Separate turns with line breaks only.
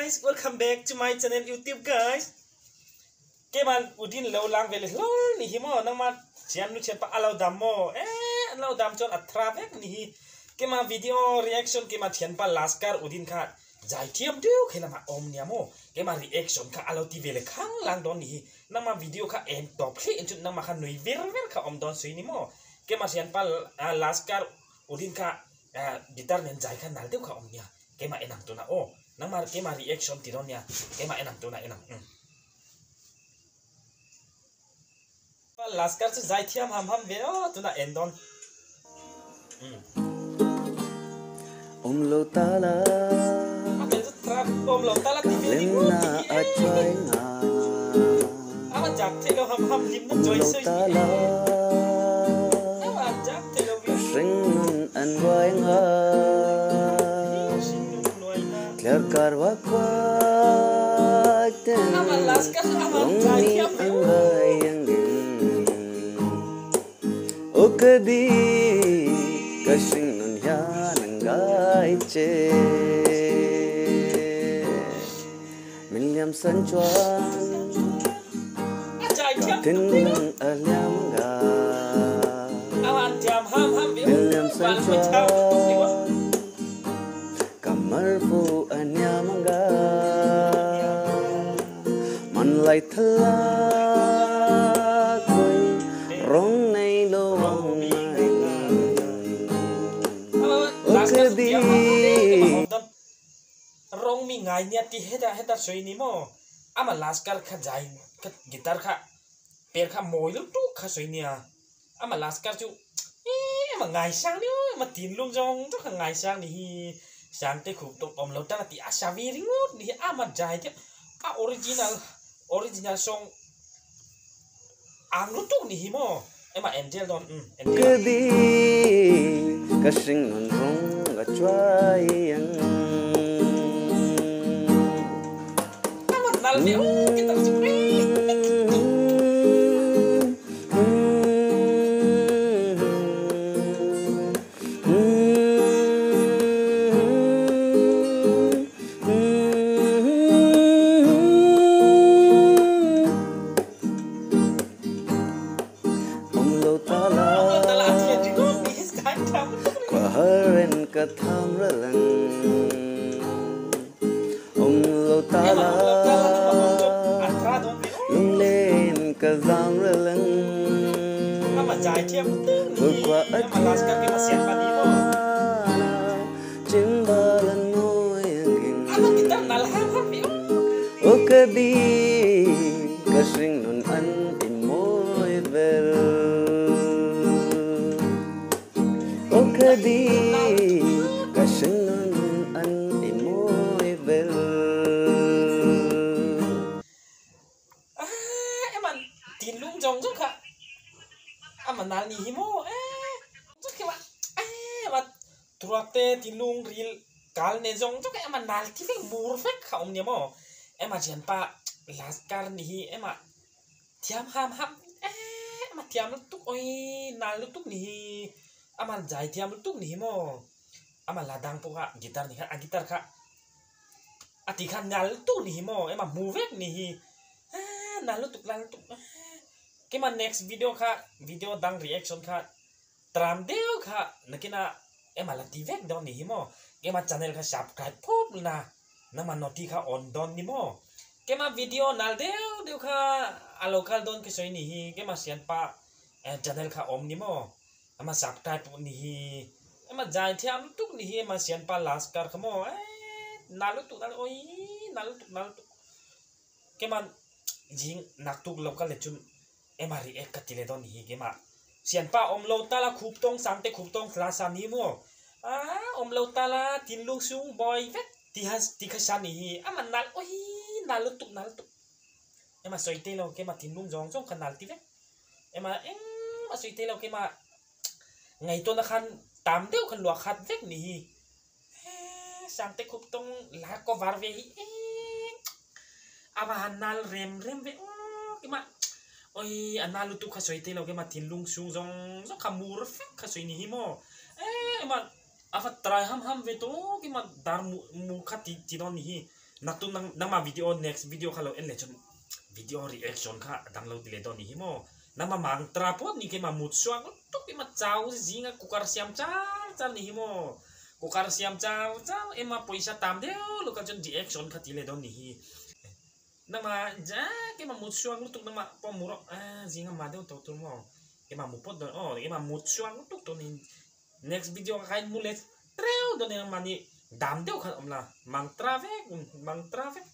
Guys, welcome back to my channel YouTube guys. Keman udin lo lang ve le hlol ni hi mo nangma chian nu chian pa alo dam mo e an lo dam chon athra vek ni hi kema video reaction kema thian pa laskar udin kha jai thiam deu khelama om nia mo kema reaction kha alo ti ve le khang lang don ni hi nangma video kha en top thli en chun nangma kha nui ver ver kha om don sui ni mo kema thian pa laskar udin kha guitar nen jai kha nal deu kha om nia kema enang tuna o nangma kema reaction ti don nia kema enang tuna enang. Laskar chu zai thiam ham ham ve o tuna endon.
Om lo tala
amen chu trap om lo tala ti ve ni
na a choi na
ama jak the lo ham ham lim na joy soi
tala
ama jak the lo vi
ring nun an wai nga tler kar wa kwa ten
ama laskar ama zai thiam ve
Okadi kasing nun yan ang gaiche Milyam San Juan Tin alyam ga Milyam San Juan Kamarpu anyam ga Manlay thala koy rong
rong mi ngai nia ti heta heta soi ni mo ama laskar kha jai kha guitar kha per kha moi lu tu kha soi nia ama laskar chu e ma ngai sang ni ma tin lung jong tu kha ngai sang ni hi sang te khup tok om lo ta ti a sa vi ringut ni ama jai te a original original song ang lu tu ni hi mo ema angel don angel
kadi kasing nun rong ga chuai ang
ama nal ve o kita chu
Tham ralang om lo tala lung len ka zam ralang
ama jai thiam tu ni ama laskar ke masian pa ni mo
chimbalan moi angin
ama kita nal ham ham bi
o kadi kasing nun an in moi ver o kadi
Jong jong kha ama nal ni hi mo e chu ke wa e ma truak te tinlung ril kal ne jong jong ama nal ti fek mur fek kha om ne mo ema jian pa laskar ni hi ema thiam ham ham e ma thiam lu tuk oi nal lu tuk ni hi ama jai thiam lu tuk ni hi mo ama ladang po kha guitar ni kha a guitar kha ati kha nal tu ni hi mo ema mu vek ni hi nal lu tuk nal tuk. Kema next video kha video dang reaction kha tram deu kha nakina ema la tivek don ni hi mo kema channel kha subscribe phop na nama noti kha on don ni mo kema video nal deu deu kha alokal don ke soi ni hi kema sian pa channel kha om ni mo ama subscribe ni hi ema jai thiam tuk ni hi ema sian pa laskar kha mo e nalu tuk nal oi nalu tuk nal tuk kema jing nak tuk lokal le chun ema react ka tile don hi kema sian pa om lo tala khup tong sang te khup tong khla sa ni mo a om lo tala tin lung sung boy vek ti has ti kha sa ni hi ama nal oi nal tuk nal tuk ema soi te lo kema tin lung jong jong kha nal ti vek ema eng ma soi te lo kema ngai to na khan tam deu khan lua khat vek ni hi sang te khup tong la ko var ve hi ama nal rem rem ve o kema oi analu tu kha soi te lo ke ma thin lung su jong jong kha mur fek kha soi ni hi mo e ma afa try ham ham ve to ke ma dar mu kha ti ti don ni hi. Naktuk nang nangmah video next video kha lo en leh chuan video reaction kha a dang lo ti leh dawn nih hi maw. Nangmah mantra pawh ni keimah mut suak lutuk ema chau zinga cooker siam char char ni hi maw. Cooker siam char char ema pawisa tam deuh lawk ah chuan reaction kha ti leh dawn nih hi. Nangmah ja keimah mut suak lutuk nangmah pawh mu rawh a zinga mah deuh tawh tur maw. Keimah mu pawt dawn aw keimah mut suak lutuk tawh ni. Next video ka khain mu leh treu dawn eng mahni dam deuh khan awm la mantra vek mantra vek.